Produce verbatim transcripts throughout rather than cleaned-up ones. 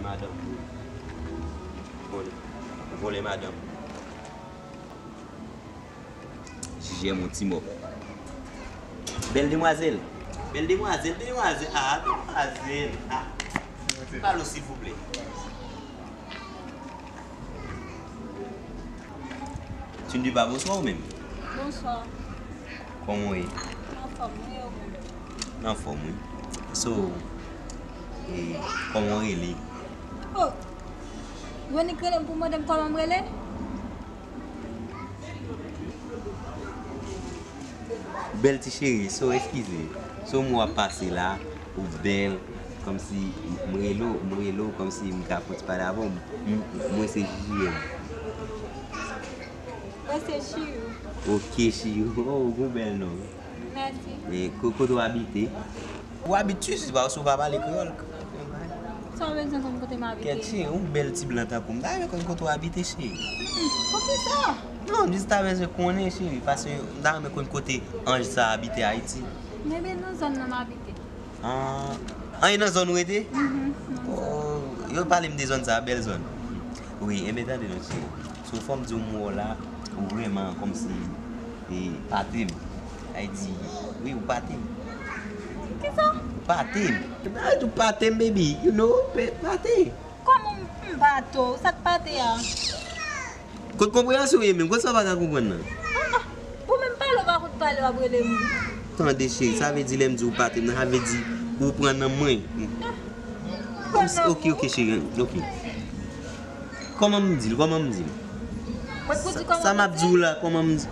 Madanm. Vòlè, vòlè madanm. Jijè mon ti mò. Bèl demwazèl. Bèl demwazèl, demwazèl. Ah, demwazèl. Ah. Pale, silvouplè. Tundiba, bonswa ou menm? Bonswa. Kòman w ye? Anfòm, wi, ou menm? Anfòm, wi. So, e, kòman w rele? Oh! Vonique rele m pou mande m kòman m rele? Bèl ti cheri, so eskize. So m wè w ap pase la, ou bèl, kòmsi m rele w, m rele w, kòmsi m ka fon ti pale avè w. M, m, mwen se J J M. Mwen se Chirou. Ok, Chirou. Oh, ou gon bèl non. Mèsi. E ko-, kote w abite? Ou abitye, si pa, si w pa pale kreyòl. Sa w bezwen konn kote m abite? Kèt cheri, yon bèl ti blan tankou m ta renmen konn kote w abite, cheri. Hmm, poukisa? Non, m jis ta bezwen konnen, cheri, paske m ta renmen konn kote anj sa abite Ayiti. Men, men nan zòn nan m abite. Ah, ah, e nan zòn ou rete? Mhm, nan zòn. Oh, yo pale m de zòn sa, bèl zòn. Wi, enben tande non, cheri. So, fò m di w, m wè w la, ou vrèman kòmsi, e, pate m. Ay di, wi, ou pate m. Kisa? Ou pate m. Ay di, ou pate m, baby. You know, pe-, pate. Kòman m, m pate w? Sa k pate a? Kot konpreyansyon w ye menm? Kot sa w pa ka konprann nan? Ah, ah. Ou menm pale, ou pa konn pale, w ap rele moun. Tande, cheri, sa vle di lè m di w pate m nan, sa vle di ou pran nan mwen. Ah. Kòmsi, ok, ok, cheri, ok. Kòman m di l? Kòman m di l? Mwen pou di kòman sa m ap di w la, kòman m di?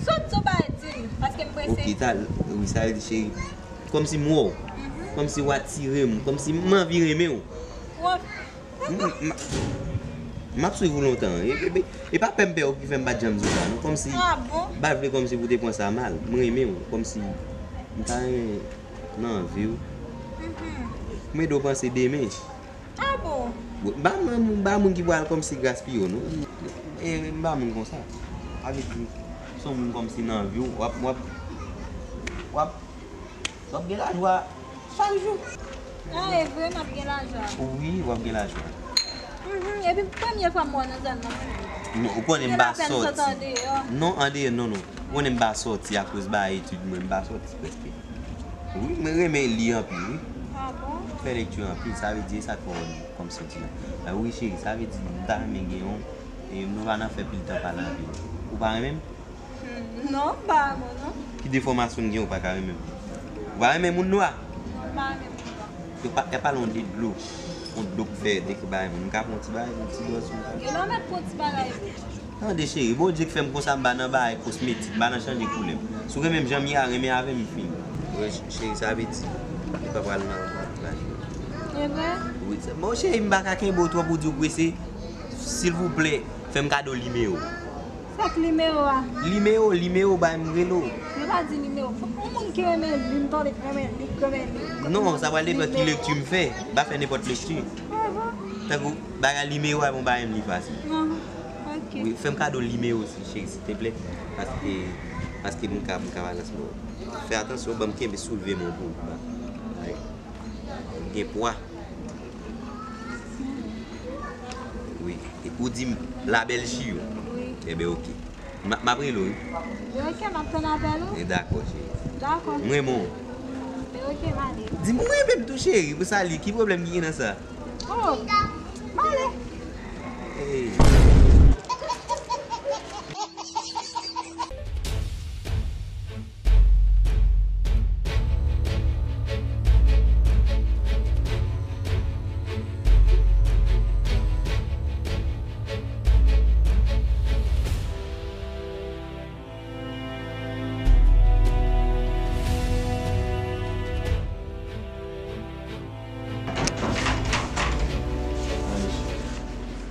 Sot, sot, pa di l, paske m prese. Ok, ta, wi, sa vle di, cheri, kòmsi m wè w. Mhm. Kòmsi w atire m, kòmsi m anvi renmen w. Ou anvi M, m, m ap swiv ou lontan. E, e, e, e pa pè m pè w ki fè m pa t janm di w sa, non. Kòmsi, ah bon? M pa vle kòmsi pou te pran sa mal. M renmen w, kòmsi m ta renmen nan vi w. Mhm. M ede w panse demen. Ah bon? M pa moun, m pa moun ki pral kòmsi gaspiye w, non. E, m pa moun konsa. Sa vle di, se yon moun kòmsi nan vi w, w ap, w ap, w ap W ap gen lajwa chak jou. Ah, e vre, m ap gen lajwa. Wi, w ap gen lajwa. Mhm, epi premye fwa m wè w nan zòn nan. Non, ou konnen m pa sòti. Gen lapèn sot andeyò. Non, andeyò, non, non. Ou konnen m pa sòti akoz bagay etid mwen, m pa sòti prèske. Wi, mwen renmen li anpil, wi. Ah bon? Fè lekti anpil, sa vle di, e sa k fè w wè m kòmsi di la. Ah, wi, cheri, sa vle di, m ta renmen gen yon, e nou pa nan fè pil tan pale anpil. Ou pa renmen m? Hmm, non, m pa renmen w, non. Ki defòmasyon m gen, ou pa ka renmen m? Ou pa renmen moun nwa? Non, m pa renmen moun nwa. Yo pa, yo pale yon de dlo. Yon dlo k fè de ke bagay moun. M ka pran yon ti bagay, yon ti dòz sou sa. Yo pa mèt pran ti bagay. Tande, cheri, Bondye k fè m konsa, m pa nan bagay kosmetik, m pa nan chanje koulè. Si w renmen m jan m ye a, renmen avè m, fini. Wi, ch-, cheri, sa vle di, li pa pral nan, nan, nan. E vre? Wi, se, bon, cheri, m pa ka kenbe w twòp, ou di w prese. Silvouplè, fè m kado nimewo w. Sa k nimewo a? Nimewo, nimewo, bay m rele w. Yo pa di nimewo. Fòk yon moun ki renmen li, m tande k renmen li, k renmen li. Non, sa pral depann ki lekti m fè. M pa fè nenpòt lekti. Ah bon? Tankou bagay nimewo a, bon, bay m li fasil. Ah, ok. Wi, fè m kado nimewo w, cheri, silteplè. Paske, paske m ka, m ka balans non. Fè atansyon, ban m kenbe soulve men w pou w pa. Ay. Gen pwa. Wi. E ou di m la bèl Chiyou? Wi. Enben, oke. M a, m ap rele w, wi. Enben, oke, m ap tann apèl ou. E dakò, cheri. Dakò. M renmen w. Enben, oke, m ale. Di m ou renmen m tou, cheri, pou sa li. Ki pwoblèm ki gen nan sa? Oh, m ale. Hey.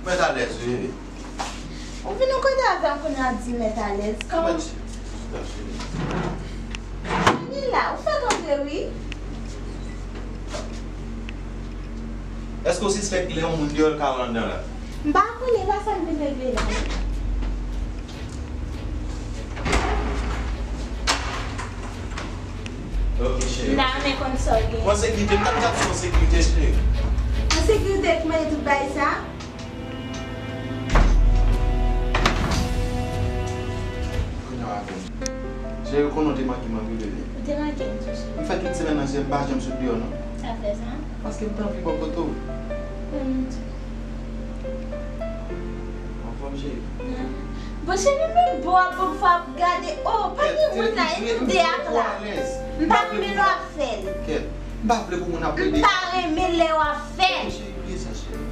Mèt alèz, wi. Ou vin yon kote avè m kounye a di mèt alèz. Kòman? Vini la, ou fèk antre, wi. Èske w sispèk lè yon moun deyò l ka wè anndan la? M pa konnen, e pa sa m vin regle la. Ok, cheri. M ta renmen konn sa w gen. Bon sekirite, m t ap gad si w an sekirite, cheri. An Sekirite ki mande tout bagay sa. Kounye a w avè m. Cheri, ou konnen w te manke m anpil, bebe. Ou te manke m tou, cheri. M fè tout semèn nan, cheri, m pa janm sot deyò, non. Sa fè sa? Paske m t anvi bò kote w. Anfòm, cheri? Bon, cheri, men bò a bon fwa ap gade. Oh, pa gen moun la, e nou de ak la. M pa renmen lè w ap fè l. Kèt, m pa vle pou moun ap plede. M pa renmen lè w ap fè l. Cheri, bliye sa, cheri.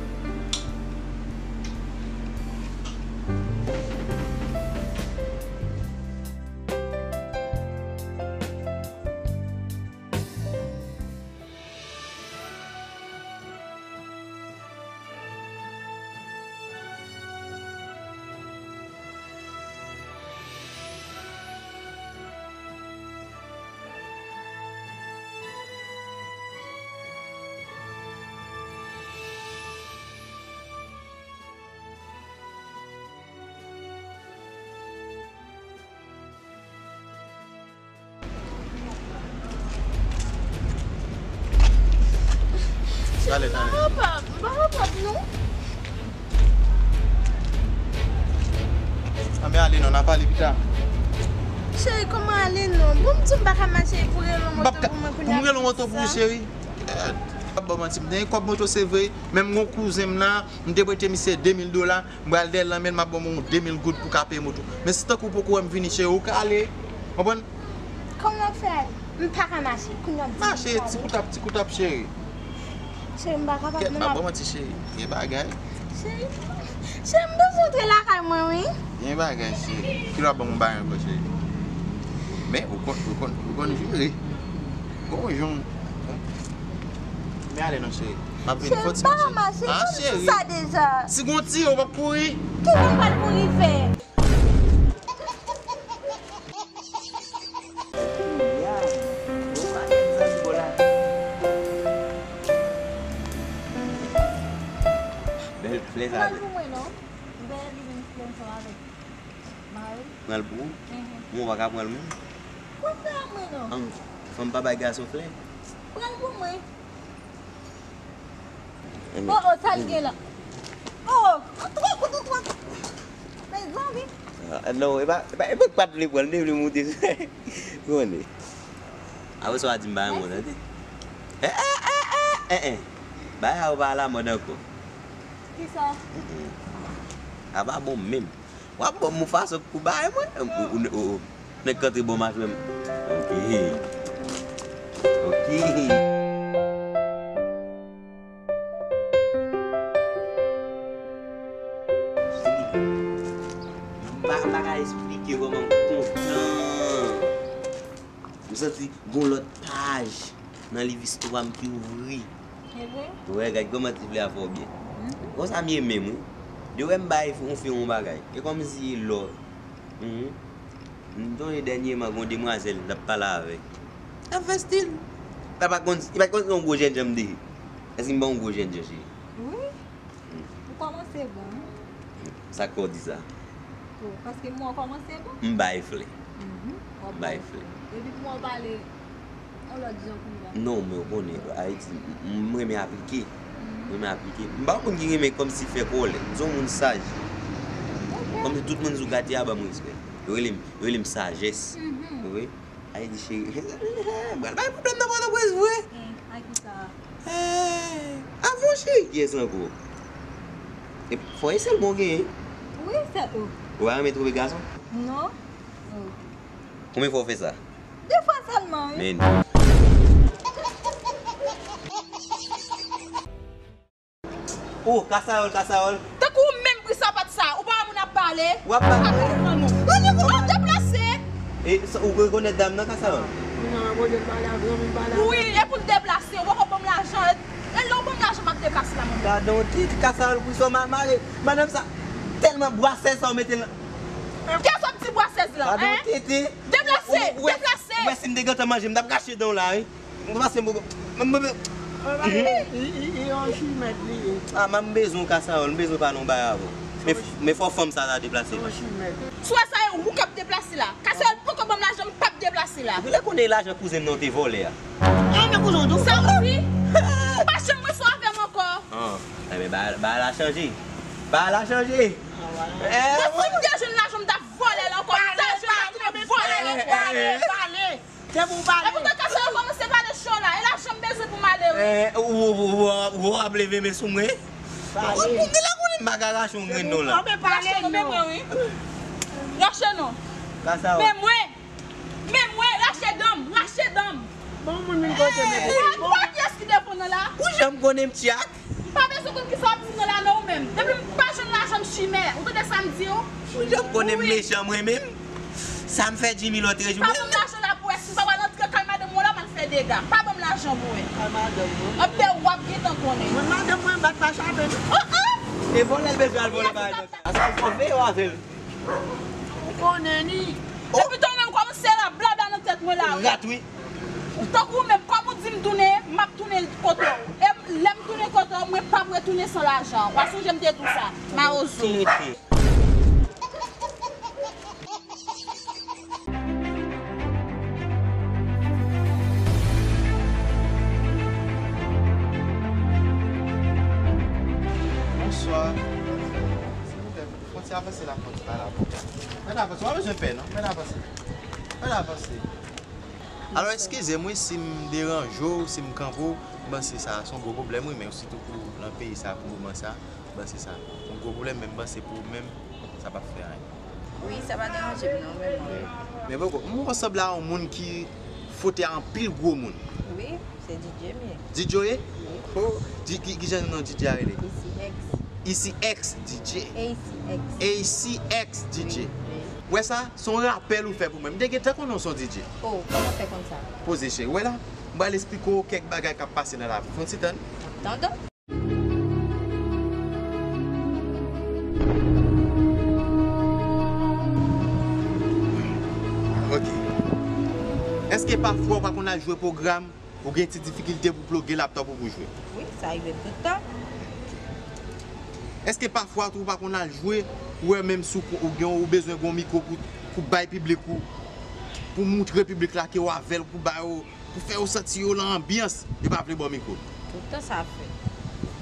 Cheri, m pa kapab, m pa kapab non. Anben ale non, n a pale pita. Cheri, kòman ale non? Bon, m di w m pa ka mache, pou rele yon moto pou mwen kounye a. Pou m rele yon moto pou ou, cheri? M p ap ba w manti, m te gen kòb moto, se vre, men m gon kouzen m la, m te prete misye de mil dola, m pral dèyè l nan men l, m ap ba w de mil goud pou w ka peye moto. Men si tankou w poko wè m vini, cheri, ou ka ale. Konprann? Kòman w fè ale? M pa ka mache. Kounye a m di m pale. Mache ti koutap, ti koutap, cheri. Cheri, m pa kapab non. Kèt, m ap ba w manti, cheri. Gen bagay. Cheri, cheri, m bezwen antre lakay mwen, wi. Gen bagay, cheri. Kilè w ap ban m yon bagay ankò, cheri? Men, ou konn, ou konn, ou konn jere. Gon jan. Men ale non, cheri. M ap vini, fò ti mache. Cheri, m pa ka mache, m konn tout sa deja. Si gon tire, ou p ap kouri? Kilè m pral kouri fè? Bèl flè sa. Pral pou mwen non. M wè li vin flè ansanm avèk mari. Pral pou ou? Mhm. Mwen pa ka pral mwen. Konn fè ak mwen non. An, fanm pa bay gason flè. Pral pou mwen. Oh, oh, sa l gen la? Oh, oh, twò kout, twò kout. Mezanmi. Ah, non, e pa, e pa, e pa k pa t vle pran, li te vle moute. Konnen. Apre sa, w a di m pa renmen w, tande. Eh, eh, eh, eh, eh, eh. Bagay sa yo pa alamòd ankò. Kisa? Mm, mm. A pa bon menm. W ap ban m yon fason pou bagay mwen. Ou, ou, ou, ou, nèg kantre bò machwè m. Ok. Ok. M pa, m pa ka esplike kòman m kontan. M santi gon lòt paj nan liv istwa m ki ouvri. E vre? Wè, gad kòman ti flè a fè w byen. Mhm. Konsa m ye menm, wi. De wè m bay yon fi yon bagay. E kòmsi e lò. Mhm. M sonje dènyèman, gon demwazèl, l ap pale avèk. L ap fè stil. Li pa t konn, li pa t konn se yon gwo jènjan m te ye. Èske m pa yon gwo jènjan, cheri? Wi. Hmm. Ou kòmanse bon, wi. Sa k fè w di sa? Oh, paske m wè w kòmanse bon. M bay flè. Mhm. M bay flè. Depi m wè w pale yon lòt jan konsa. Non, men w konnen, Ayiti, m, m renmen aplike. Mhm. M renmen aplike. M pa yon moun ki renmen kòmsi fè kòlè. M se yon moun saj. Ok. Kòmsi tout moun sou katye a ban m respè. Yo rele m, yo rele m sajès. Mhm. Wi. Ayiti cheri. M pral bay pwoblèm nan Pòtoprens vre. Eh, a ki sa? Eh, avan cheri, kiyès ankò? E fò e sèl bon genyen. Wi, sèl ou. Ou pa renmen twonpe gason? Non. Oh. Konbyen fwa w fè sa? De fwa sèlman, wi. Men. Oh, Kasayòl, Kasayòl. Tankou ou menm Brisa pat sa, ou pa wè moun ap pale? W ap pale? Ou deplase. E, sa, ou rekonèt dam nan, Kasayòl? Wi, e pou l deplase, ou poko ban m lajan. E lè w ban m lajan, m ap deplase la, manman. Gadon titi, Kasayòl, Brisa, ma-, mare. Madanm sa, tèlman bwasèz sa w mete l. Kiyès w ap di bwasèz la, hein? Gadon titi. Deplase, deplase. Ou wè si m te gentan manje, m t ap rache dan w la, wi. Mwen pase mwen. Mwen, mwen, mwen. Li, li, li yon chimèt li ye. Ah, m bezwen w, Kasayòl, m bezwen pale yon bagay avè w. Men, men fò fanm sa ta deplase. Yon chimèt. Si w wè sa, e ou k ap deplase la. Kasayòl poko ban m lajan, m p ap deplase la. Ou genlè konnen lajan kouzen m nan w te vòlè a. E men kouzen w tou. Sa w di? Ou pa janm wè sa avè m ankò. Ah. Ba, ba la chanje. Ba la chanje. Mwen si m te jwenn lajan m t ap vòlè l ankò, m ta jwenn lajan m t ap vòlè l ankò. Pale, pale, pale. Se pou w pale. Epoutan kasa yo kòmanse pale cho la, e lajan m bezwen pou m ale wi. Ou, ou, ou, ou, ou ap leve men sou mwen? Ou, ou genlè konnen m pa ka rache yon grenn non la. Rache non, men mwen wi. Rache non. Men mwen. Men mwen, rache dan m, rache dan m. Bon, moun vin kote mete. Bon, kiyès ki devan nan la? Ou janm konnen m tyak? M pa bezwen konn kisa w ap di nan la non ou menm. Depi m pa jwenn lajan m chimè. Ou tande sa m di w? Ou janm konnen m mechan mwen menm? Sa m fè Jimmy lòt rejou. Pa ban m lajan la pou wè si m pa pral antre kay madanm mwen la m al fè dega. Pa ban m lajan pou wè. Kay madanm mwen. Anpè w ap gentan konnen. Mwen madanm mwen bat pa chape non. Oh oh! E vòlè l bezwen al vòlè bagay nan kay. Asa l fò veye w avè l. Ou konnen ni. Epi tou menm kòmanse la blabla nan tèt mwen la wi. Rat wi. Tankou ou menm kòm ou di m tounen, m ap tounen kote w. E lè m tounen kote w, mwen p ap retounen san lajan. W a sonje m te di w sa. Mawozo. Bonswa. Silvouplè, fon ti avanse la, fon ti pale avè w. Mèt avanse, w pa bezwen pè non, mèt avanse. Mèt avanse. Alò, eskize m wi si m deranje w, si m kanpe w, m panse sa se yon gwo pwoblèm wi, men sitou pou nan peyi sa pou moman sa, m panse sa yon gwo pwoblèm, men m panse pou ou menm, sa p ap fè anyen. Wi, sa pa deranje m non, vrèman. Men poko, m wè w sanble a yon moun ki fwote a anpil gwo moun. Wi, se D J m ye. D J w ye? Wi. Oh, di, ki, ki jan non D J a rele? E C X. E C X D J. A C X. A C X D J. Wi, wi. Wè sa, se yon rapèl ou fè pou mwen. M te gentan konnen w se yon D J. Oh, kòman w fè konn sa? Poze cheri. Wè la, m pral esplike w kèk bagay k ap pase nan lavi. Fon ti tann. M ap tann. Ok. Èske pafwa w pa konn al jwe pwogram, ou gen ti difikilte pou ploge laptòp ou pou jwe? Wi, sa rive m tout tan. Èske pafwa tou ou pa konn al jwe, ou wè menm si ou, ou gen, ou bezwen gen yon mikwo pou, pou bay piblik ou, pou moutre piblik la ke w avè l, pou ba yo pou fè yo santi yo nan anbyans, yo pa vle ba w mikwo. Tout tan sa fèt.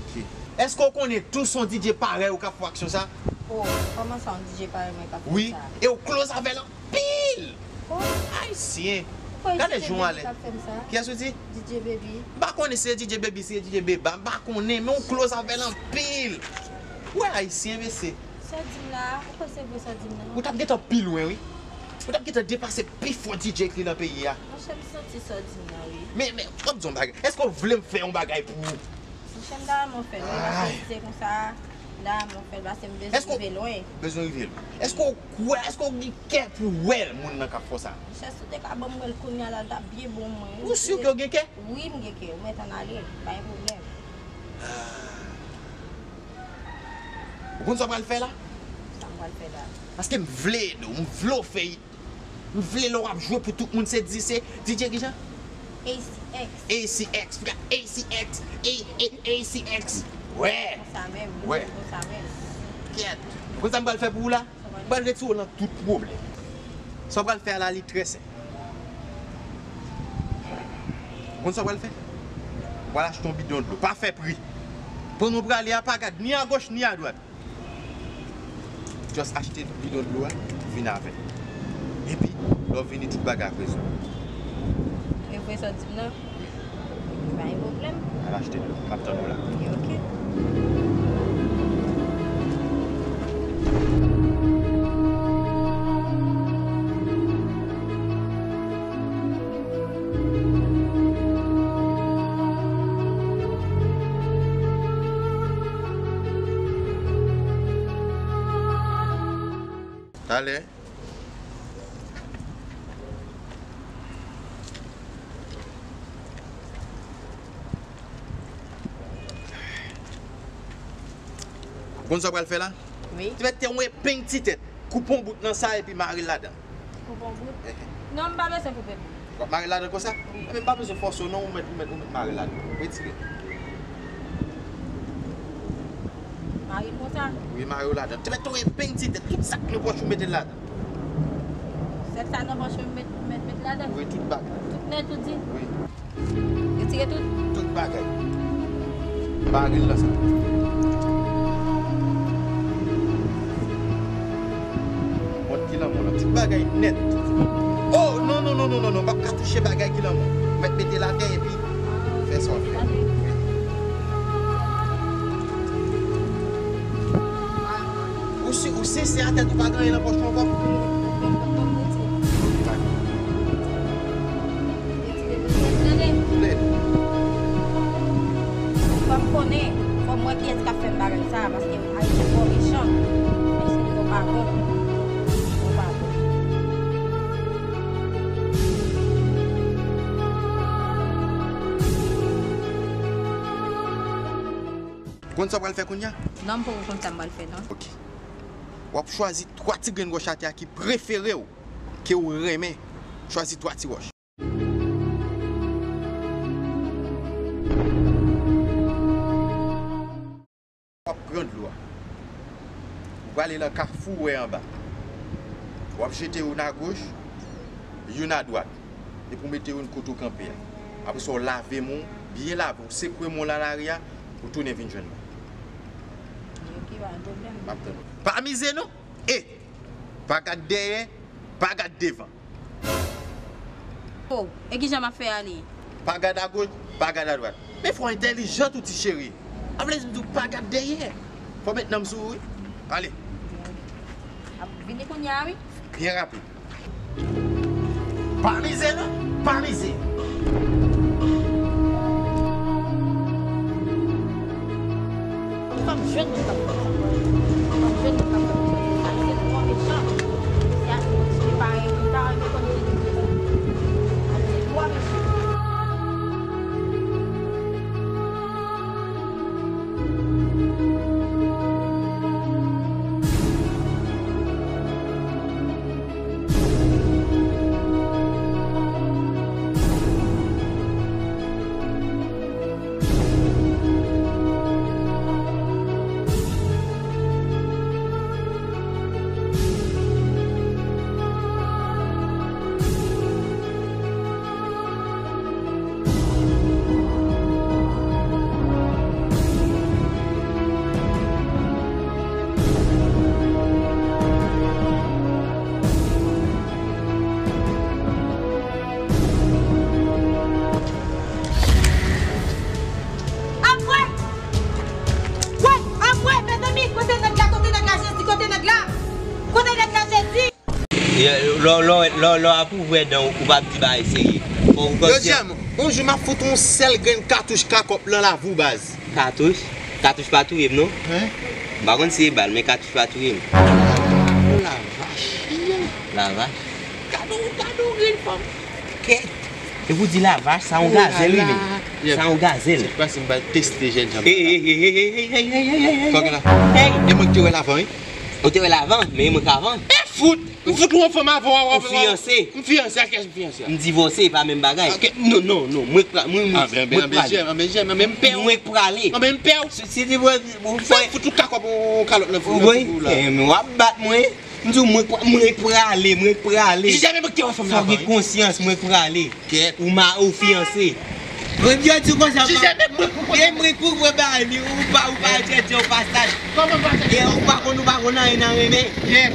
Ok. Èske w konnen tou se yon D J parèy ou k ap fè aksyon sa? Oh, kòman sa yon D J parèy mwen k ap fè sa? Wi, e w close avè l anpil! Oh. Ayisyen! Gade jan w alèz. Kiyès ou di? D J Baby. M pa konnen si se D J Baby, si se D J Beba, m pa konnen, men w close avè l anpil! Ou wè Ayisyen, mesye. Sa w di m la, ou kwè se vre sa w di m nan? Ou t ap gentan pi lwen, wi. Ou t ap gentan depase pi fò D J ki nan peyi a. Monchè, m santi sa w di m nan, wi. Men, men, w ap di yon bagay. Èske w vle m fè yon bagay pou ou? Monchè, m ta renmen w fè l, wi, paske si se konsa, m ta renmen w fè l, paske m bezwen rive lwen. Bezwen rive lwen. Èske w kwè, èske w gen kè pou w wè moun nan k ap fè w sa? Monchè, si w te ka ban m wè l kounye a la, l t ap byen bon mwen, wi. Ou si ke w gen kè? Wi, m gen kè. Ou mèt ann ale. Pa gen pwoblèm. Ou konn sa w pral fè la? Sa m pral fè la? Paske m vle ede w, m vle w fè, m vle lè w ap jwe pou tout moun se di se D J kijan? A C X. A C X, frè, A C X, A, A, A C X. Wè. Konsa menm, wi, konsa menm. Kèt. Ou konn sa m pral fè pou ou la? M pral retire w nan tout pwoblèm. Sa w pral fè a la, li trè senp. Ou konn sa w pral fè? Ou pral achte yon bidon dlo. Pa fè pri. Pandan w prale a, pa gad ni agoch ni adwat. Just achte bidon dlo a, vin avè l. Epi, lè w vini, tout bagay ap rezoud. E vre sa w di m nan? Wi. Pa gen pwoblèm. Al achte dlo. M ap tann ou la. Ok, ok. Talè. Konn sa w pral fè la? Wi. Ti mèt te yon epeng ti tèt. Koupe yon bout nan sa epi mare l ladan. Koupe yon bout? Ehe. Non, m pa bezwen koupe bout. W ap mare l ladan konsa? Wi. Enben, m pa bezwen fòse w non, ou mèt, ou mèt, ou mèt mare l ladan. Retire. Mare l konsa? Wi, mare w ladan. Te mèt tou epeng ti tèt, tout sa k nan pòch ou mete l ladan. Sèl sa nan pòch ou mèt, mèt, mèt ladan? Wi, tout bagay. Tout nèt ou di? Wi. Retire tout? Tout bagay. Mare l nan sa. Bagay nèt. Oh, non, non, non, non, non, non, m p ap ka touche bagay ki lan mwen. Ou mèt mete l atè epi fè sa w fè. Ou si, ou sensè a tèt ou pa gen anyen nan pòch ou ankò? Fò m konnen, fò m wè kiyès k ap fè m bagay sa, paske Ayisyen twò mechan. Ayisyen yo pa bon. Yo pa bon. Konn sa w pral fè kounye a? Non, m poko konn sa m pral fè, non. Ok. W ap chwazi twa ti grenn wòch atè a ki prefere w, ke w renmen. Chwazi twa ti wòch. W ap pran dlo a. Ou prale lan kafou w wè anba. W ap jete youn agoch, youn adwat. Epi w mete youn kote w kanpe a. Apre sa, w lave men w, byen lave, w sekwe men w lan lari a, ou tounen vin jwenn mwen. Ok, pa gen pwoblèm. M ap tann ou. Pa mize non! E, pa gad dèyè, pa gad devan. Oh, e kijan m ap fè ale? Pa gad agoch, pa gad adwat. Men fò w entèlijan tou, ti cheri. A vle di m di w pa gad dèyè. Fò w met nanm sou ou, wi. Ale. Ap vini kounye a, wi. Byen rapid. Pa mize non, pa mize. Fò m jwenn moun k ap fè sa. Fò m jwenn moun k ap fè sa. Ayisyen twò mechan. Mesye a kontinye parèy, m ta renmen konn ki moun yo ye. Ayisyen twò mechan. Anmwe! Woy, anmwe, mezanmi, kote nèg la, kote nèg la, Jezi, kote nèg la? Kote nèg la, Jezi? Lè, lè, lè, lè, lè w ap ouvè dan w, ou p ap di bagay serye. Fò w kòmsi. Yo, Jèm, yon jou m ap fout yon sèl grenn katouch kakòp lan lavi w, baz. Katouch? Katouch pa touye m, non. Hen? M pa konn si e bal, men katouch pa touye m. Oh, lavach. Lavach? Gade w, gade w, grenn fanm. Kèt. E pou di lavach, sa yon gazèl, wi, men. Sa yon gazèl. Se pa si m pral teste jènjan. Ey, ey, ey, ey, ey, ey, ey, ey, ey, ey. Fòk la. Ey. E mwen ki te wè l avan, wi. Ou te wè l avan, men e mwen k avan. E fout! M fout ou yon fanm avan w. Ou fiyanse? M fiyanse, ak kiyès m fiyanse a? M divòse, e pa menm bagay. Ok, non, non, non, mwen k pra-, mwen, mwen, mwen k prale. Anben, anben, jèm, anben, jèm, anben, m pè w. Mwen k prale. Anben, m pè w. Se, se divòse, ou fè. Fè fout ou kakòp yon kalòt nan figi w la. Wi, e, men w ap bat mwen. M di w, mwen pra-, mwen prale, mwen prale. Jezi, men mwen ki te wè fanm nan avan, wi. Fò w gen konsyans, mwen prale. Kèt. Ou ma-, ou fiyanse. Mwen byen di w konsa, e mwen pou mwen ba li, ou pa, ou pa jèjè o pasaj. Kòman pa jèjè? E ou pa konn, ou pa konn anyen nan renmen. Kèt.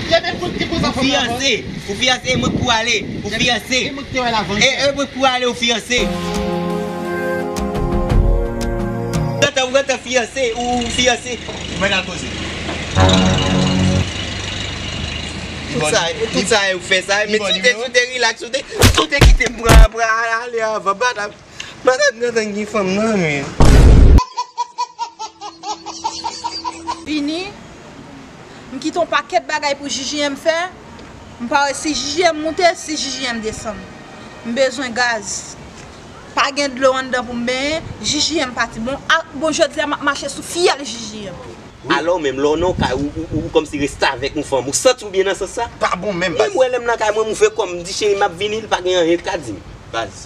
Jezi, men mwen ki te wè fanm nan avan. Ou fiyanse, ou fiyanse, e mwen pou ale, ou fiyanse. E mwen ki te wè l avan. E, e mwen pou ale, ou fiyanse. Ou gentan, ou gentan fiyanse, ou fiyanse. Ou mèt al koze. Tout sa, tout sa, ou fè sa, men si w te, si w te rilaks, si w te, si w te kite m pran, pran ale anvan, madanm, madanm gentan gen fanm nan, men. Vini, m kite yon pakèt bagay pou J J M fè, m pa wè si J J M moute, si J J M desann. M bezwen gaz. Pa gen dlo anndan pou m benyen, J J M pati. Bon, a, bon, jodi a m ap mache sou fyèl J J M. Wi. Alò, menm lè w nan yon kay, ou, ou, ou kòmsi restavèk yon fanm, ou santi w byen nan sans sa? Pa bon menm, baz. Menm wè lè m nan kay mwen, m ouvè kò m, m di cheri m ap vini, li pa gen anyen l ka di m. Baz,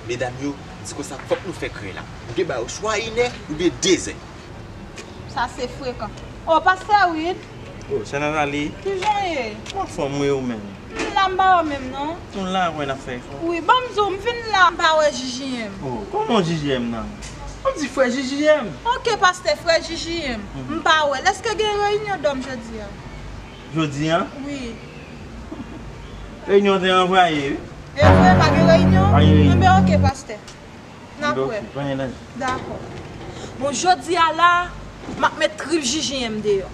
medam yo di konsa fòk nou fè krè la. Ou gen ba yo swa inè oubyen dezè. Sa se frekan. Oh, pastè Wid. Oh, sè Nathalie. Kijan w ye? M anfòm wi, ou menm? M la, m pa wè w menm non. Nou la, wè n ap fè efò. Wi, ban m di w, m vin la, m pa wè J J M. Oh, kòman J J M nan? Ou di frè J J M? Ok, pastè, frè J J M. Mhm. M pa wè l. Èske gen reyinyon dòm jodi a? Jodi a? Wi. Reyinyon te ranvwaye, wi. E vre, pa gen reyinyon? Pa gen reyinyon. Enben, oke, pastè. N ap wè. Oke, pa gen danje. Dakò. Bon, jodi a la, m ap met trip J J M deyò.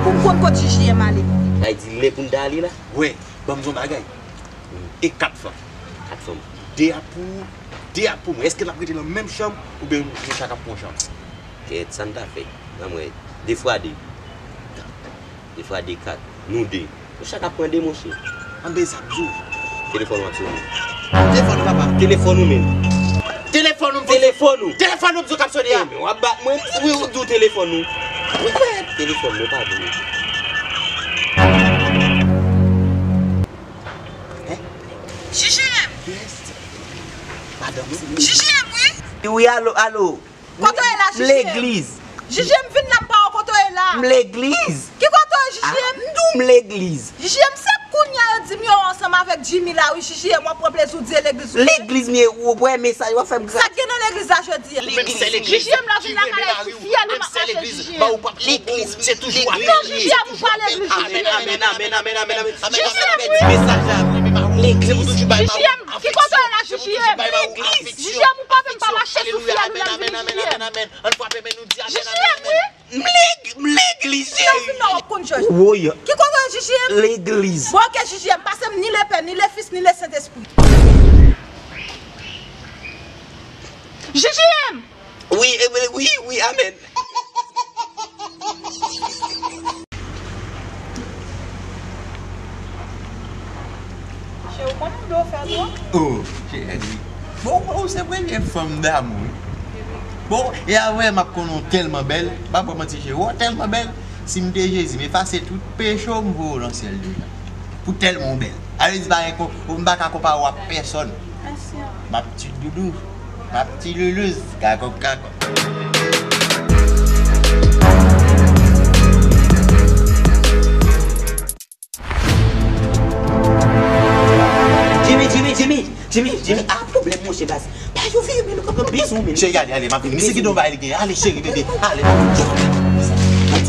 Pou m konn kot J J M ale. Sa vle di lè pou n ta ale la? Wè, ban m di w yon bagay. E kat fanm. Kat fanm. De a pou ou, de a pou mwen. Èske n ap rete nan menm chanm oubyen nou chak ap pran chanm? Kèt, sa n ta fè? Ban m wè. De fwa de. De fwa de kat. Nou de. Nou chak ap pran de, monchè. Anben sa m di w. Telefòn ou ap sonnen. Telefòn ou, papa. Telefòn ou menm. Telefòn ou, telefòn ou. Telefòn ou m di w k ap sonnen a. Enben, w ap bat mwen. Wi, ou di w telefòn ou. Wi, kwèt. Telefòn mwen, pa vre. Hein? J J M. Yes. Madanm, wi. J J M, wi. Wi, alo, alo. Kote w ye la, J J M? M legliz. J J M, vin la, m pa wè kote w ye la. M legliz. Ki kote w ye, J J M? Ah, m di w m legliz. J J M, se kounye a yo di m yo ansanm avèk Jimmy la, wi, J J M, w ap pran plezi w di e legliz ou ye. Legliz m ye, ou wè mesaj w ap fè m gra. Sa k gen nan legliz la jodi a? J J M, lè w vin lakay la, sou fyèl ou m ap mache, J J M. Legliz. Non, J J M, ou pa legliz, J J M. Amèn, amèn, amèn, amèn, amèn, amèn. J J M, wi. Legliz. J J M, ki kote w ye la, J J M? Legliz. J J M, ou pa vin pa mache sou fyèl ou la, vin J J M. Ann frape men nou di amèn, amèn, amèn. J J M, wi. M leg-, m legliz, cheri. Lè w fin la, w ap konn chèch. Woy. Ki kote w ye, J J M? Legliz. Bon, oke, J J M, pase m ni le Pè, ni le Fis, ni le Sentespri. J J M! Wi, e, wi, wi, wi, amèn. Cheri, w konnen m vle w fè twòp. Oh, cheri. Bon, bon, ou se premye fanm damou, wi. Bon, e avè m ap konnen w tèlman bèl, m pa ba w manti, cheri, w tèlman bèl. Si m te Jezi, m efase tout peche w, m voye w nan syèl deja. Pou tèlman w bèl. Ale di pa gen kon, m pa ka konpare w ak pèsòn. Mèsi. M ap ti doudou, m ap ti loulouz, kakòk, kakòk. Jimmy, Jimmy, Jimmy, Jimmy, Jimmy, ah, pwoblèm, monchè, baz. Pa yo vire, men nou ka pran bezwen, men. Cheri, ale, ale, m ap vini. Misye ki don bay li gen. Ale, cheri, bebe, ale. Mwen di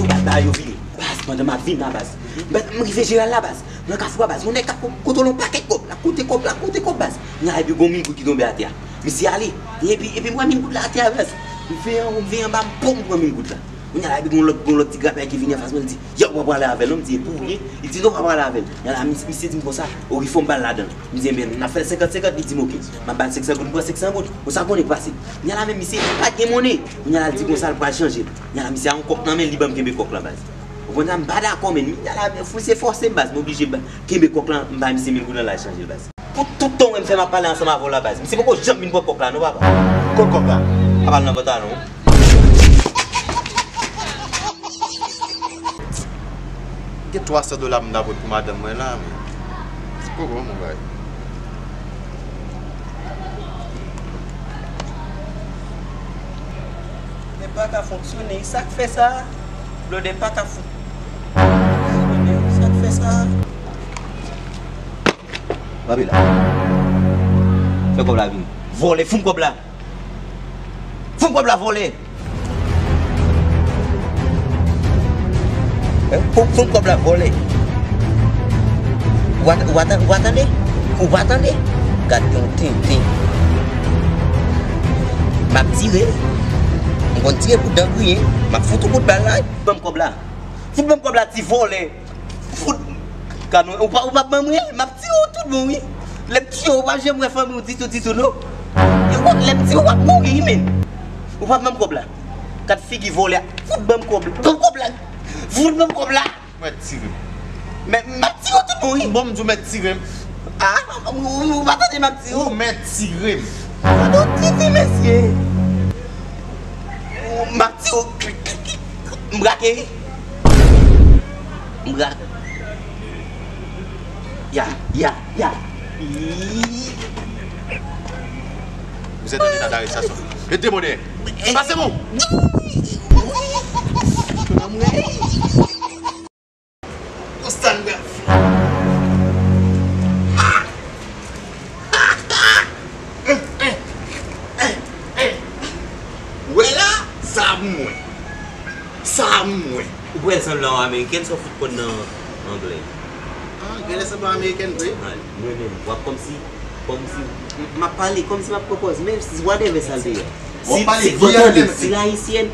w, baz, ba yo vire. Baz, pandan m ap vin la, baz. Baz, m rive Jeral la, baz. Nan kafou a, baz. Yon nèg k ap kontwole yon pakèt kòb. L ap konte kòb, l ap konte kòb, baz. Nan epi gon mil goud ki tonbe atè a. Misye ale. Epi, epi m wè mil goud la atè a, baz. M veye anwo, m veye anba, m pòm, m pran mil goud la. Kounye a la, epi gon lòt, gon lòt ti grapyay ki vini anfas mwen, li di, "Yow, w pa prale avè l non?" M di, "E pou ou ye?" Li di, "Non, w pa prale avè l." Kounye a la, mis-, misye di m konsa, "Oke, fò m ba l ladan l." M di, "Enben, n ap fè l senkant senkant." Li di m, "Oke." M ap ba l senk san goud, m pran senk san goud. Ou sa konnen k pase. Kounye a la, menm misye pa t gen monnen. Kounye a la, l di konsa, l pral chanje l. Kounye a la, misye a yon kòk nan men l, li ban m kenbe kòk lan, baz. Ou konprann sa? M pa dakò, men. Kounye a la, men, misye fòse m, baz. M oblije ba, kenbe kòk lan, m ba misye mil goud lan, l al chanje l, baz. Pou tout tan w wè m fè m ap pale ansanm avè w la, baz. Misye poko janm vin pran kòk la non, papa. Kot kòk la? Papa, l nan pantalon. Gen twa san dola m ta pot pou madanm mwen la, men se poko, mon bagay. Blodè pa ka fonksyone, sa k fè sa? Blodè pa ka fon-, sa k fè sa? Kanpe la. Fè kòb la vini. Vòlè, fout m kòb la. Fout m kòb la, vòlè. Hein? Fout, fout m kòb la, vòlè. Ou pa, ou pa, ou pa tande? Ou pa tande? Gad yon tenten. M ap tire. M konn tire pou dan griyen. M ap fout ou kout bal la. Ban m kòb la. Fout ban m kòb la, ti vòlè. Fout. Ka nou, ou pa, ou pa ban mwen, m ap tiye w tout bon, wi. Lè m tiye w, ou pa janm wè fanmi w ditou, ditou, non. Yo, lè m tiye w, w ap mouri, wi, men. Ou pa ban m kòb la. Kat figi vòlè a. Fout ban m kòb la. Ban m kòb la. Fout ban m kòb la. Mèt tire m. Men, m ap tiye w tout bon, wi. Bon, m di w mèt tire m. Ah, ou, ou, ou pa tande m ap tiye w. Ou mèt tire m. Tande w tete, mesye. M ap tiye w. M brake, wi. M brake. Ya, ya, ya. Vous êtes en état d'arrestation. Rete bonè. Pase bon. Konsa n pral fè. Wè la, sa pou mwen. Sa pou mwen. Ou pral sanble yon amerikèn, sa w fout konn nan anglè. Gen lè sanble yon amerikèn vre. Mwen menm, w ap kòmsi, kòmsi, m ap pale kòmsi m ap pran pòz, men si whatever sa l te ye. W ap pale, si, w ap tande, si l ayisyèn,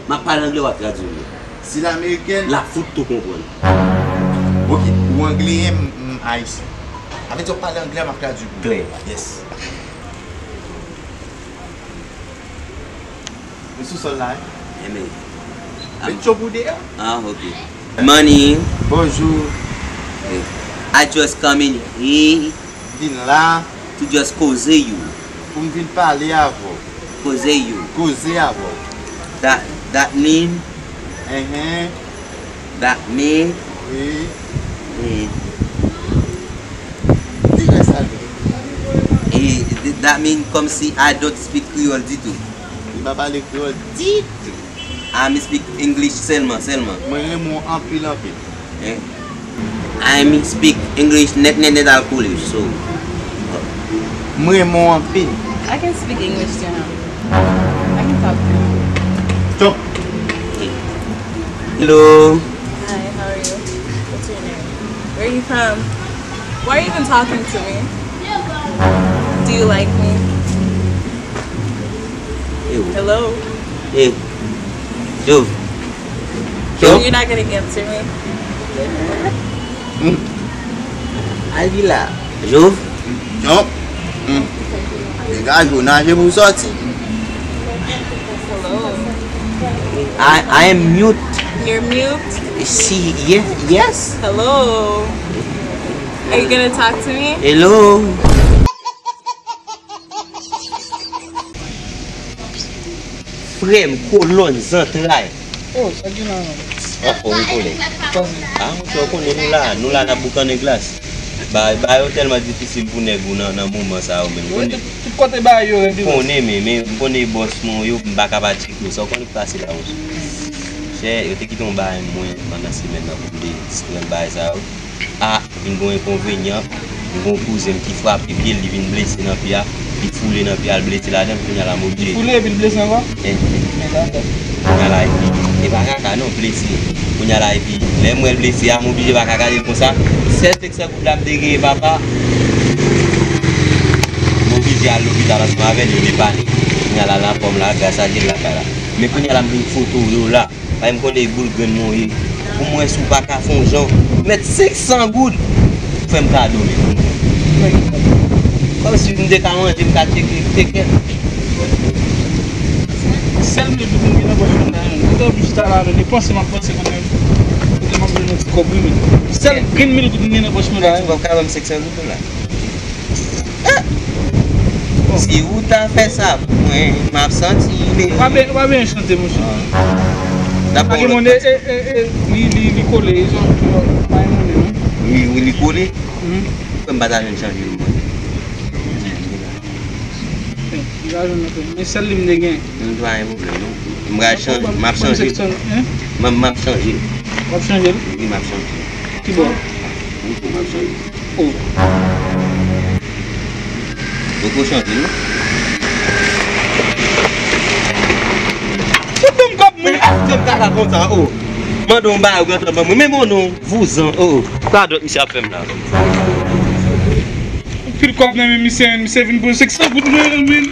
m ap pale angle, w ap tradui m li. Si l amerikèn, l ap fout tou konprann. Ok, ou angleyen, m, m ayisyen. Sa vle di w ap pale angle, m ap tradui pou ou. Klè. Yes. Li sou sòl la, wi. Enben. Met cho pou deyò. Ah, ok. Good morning. Bonjou. Eh, I just come in here. Vin la. To just koze you. Pou m vin pale avè w. Koze you. Koze avè w. That, that mean. Enhen. That mean. Wi. Eh. Di lè sa vle. Eh, that mean kòmsi I don't speak Creole ditou. Li pa pale kreyòl ditou. I speak English sèlman, sèlman. Mwen renmen w anpil, anpil. Eh. I speak English nèt, nèt, nèt al kole, so. Mwen renmen w anpil. I can speak English to him. I can talk to him. Chop. Hello. Hi, how are you? What's your name? Where are you from? Why are you even talking to me? Do you like me? Ew. Hello? Hey. Jove. Jove. You're not gonna answer me? Al di la. Jove. Jove. Degaje w, naje pou w sòti. Hello. I, I am mute. You're mute? Si, yes, yes. Hello. Are you gonna talk to me? Hello. Frè m, kolòn, zantray. Oh, sa gen la menm? Oh, oh, wi, kolèg. Ah, monchè, ou konnen nou la, nou la n ap boukannen glas. Ba, ba yo tèlman difisil pou nèg ou nan, nan moman sa yo, men. Wi, tout, tout kote ba yo rete. Konnen, men, men, m konnen bòs nou yo, m pa ka pa tcheke yo. Sa w konnen k pase la, monchè. Chè, yo te kite yon bagay mwen pandan semèn nan pou m te distrè m bagay sa yo. Ah, vin gon enkonvenyan, m gon kouzen m ki frape pye l, li vin blese nan pye a, li foule nan pye a, l blese ladan l, kounye a la m oblije. Foule epi l blese ankò? Eh. Men tande. Kounye a la epi, e pa kaka non, blese. Kounye a la epi, lè m wè l blese a, m oblije pa ka gade l konsa. Sèl seksè goud la m te genyen, papa. M oblije al lopital ansanm avè l, yo depane. Kounye a la, l anfòm la, gras a Dye, l lakay la. Men kounye a la, m vin foto yo la. Paske m konnen e boul grenn mwen ye. Pou m wè si w pa ka fè yon jan. Mèt senk san goud. Fè m kado, men. Kòmsi m te ka manje, m ka tcheke, tcheke. Sèl mil goud m gen nan pòch mwen la, menm. Ou te oblije ta la, menm. E panse m ap panse kote, kote m ap jwenn yon ti kòb, wi, menm. Sèl grenn mil goud m gen nan pòch mwen la, menm. Ou p ap ka ban m senk san goud la. Si ou ta fè sa pou mwen, m ap santi, men. W ap byen, w ap byen chante, monchè. N ap pran yon lòt pati. E, e, e, li, li, li kole, e jan, pa gen monnen, non? Wi, wi, li kole. Fè m pa ta jwenn chanje l, mwen. Li pa jwenn anpil. Men sèl li m te gen. M pa gen pwoblèm, non. M pral chanje, m ap chanje. M, m ap chanje. W ap chanje l? Wi, m ap chanje. Ki bò? Wi, m ap chanje. Oh. Poko chanje, non? Ou ban m kòb mwen. Men, aksyon kaka konsa, oh. Mande yon bagay, ou gentan ban mwen. Men bon, non, vouzan, oh. Sa dòt misye ap fè m la. Anpil kòb nan men misye, misye vin pran senk san goud mwen, men.